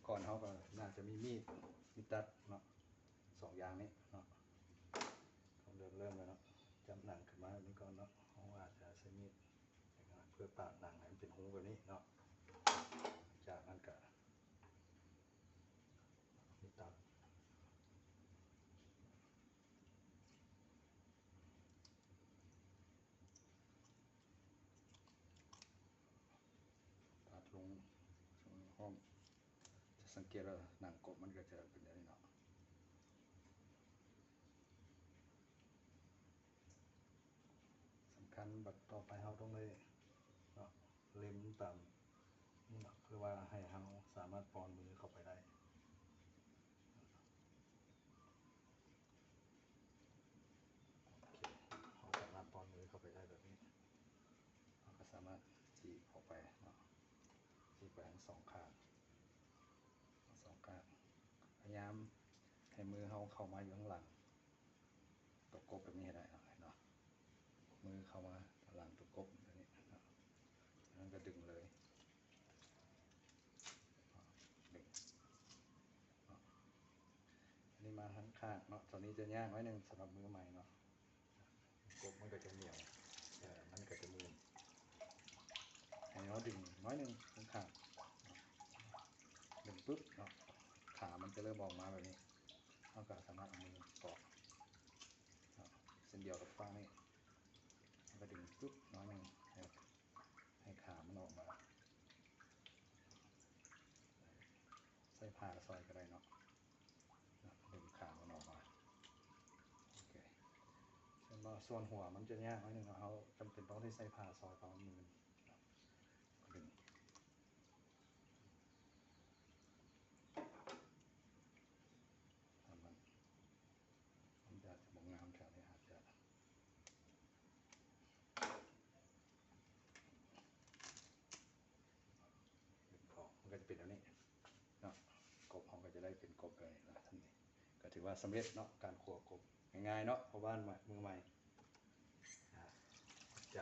ກ່ອນເຮົາກໍໜ້າຈະມີມີດ ມີດຕັດເນາະ ສອງຢ່າງນີ້ເນາະ. ຕ້ອງເລີ່ມ ເລີ່ມແລ້ວເນາະ ຈັບໜັງຂຶ້ນມາແບບນີ້ກ່ອນເນາະ. ເຮົາອາດຈະໃຊ້ມີດເພື່ອປາດໜັງໃຫ້ມັນເປັນຮູແບບນີ້ເນາະ. ຈາກນັ້ນກະມີດຕັດ ຕັດລົງ ເຊິ່ງຫ້ອງ ຈະສັງເກດວ່າໜັງກົບມັນກໍຈະເປັນແບບນີ້ເນາະ. ສຳຄັນບັດຕໍ່ໄປເຮົາຕ້ອງໄດ້ເນາະ ເລັມຕາມນີ້ເນາະ ເພື່ອວ່າໃຫ້ເຮົາສາມາດປ້ອນມືເຂົ້າໄປໄດ້. ໂອເຄ ເຮົາສາມາດປ້ອນມືເຂົ້າໄປໄດ້ແບບນີ້ ເຮົາກໍສາມາດຈີກອອກໄປເນາະ ຈີກໄປທັງສອງຂ້າງ ທັງສອງຂ້າງ. ພະຍາຍາມໃຫ້ມືເຮົາເຂົ້າມາຢູ່ທາງຫຼັງຕົວກົບແບບນີ້ໃຫ້ໄດ້ເນາະ ເຫັນບໍ່? ມືເຂົ້າມາຫຼັງຕົວກົບແບບນີ້ເນາະ ແລ້ວກໍດຶງເລີຍ ດຶງເນາະ. ອັນນີ້ມາທາງຂ້າງເນາະ ຕົວນີ້ຈະຍາກໜ້ອຍໜຶ່ງສຳລັບມືໃໝ່ເນາະ. ກົບມັນກໍຈະໜຽວ ເອີ ມັນກໍຈະມື່ນ. ໃຫ້ເຮົາດຶງໜ້ອຍໜຶ່ງຂ້າງໆ ດຶງປຶບເນາະ ຂາມັນຈະເລີ່ມອອກມາແບບນີ້ ເຮົາກໍສາມາດເອົາມືເກາະເນາະ ເຊັ່ນດຽວກັບຝັ່ງນີ້ ເຮົາກໍດຶງປຶບໜ້ອຍໜຶ່ງ ໃຫ້ ໃຫ້ຂາມັນອອກມາ ໃຊ້ຜ້າຊອຍກໍໄດ້ເນາະ ດຶງຂາມັນອອກມາ. ໂອເຄ ສ່ວນຫົວມັນຈະຍາກໜ້ອຍໜຶ່ງເນາະ ເຮົາຈຳເປັນຕ້ອງໄດ້ໃຊ້ຜ້າຊອຍປະມານໜຶ່ງ ດຶງ ມັນ ມັນອາດຈະບໍ່ງາມແຖວນີ້ ອາດຈະ ເປັນຂອງ ມັນກໍຈະເປັນແນວນີ້ເນາະ ກົບເຮົາກໍຈະໄດ້ເປັນກົບແບບນີ້ລະ ສ່ຳນີ້ກໍຖືວ່າສຳເລັດເນາະ ການຄົວກົບງ່າຍໆເນາະ ພໍ່ບ້ານມືໃໝ່. ອາ ຂອບໃຈ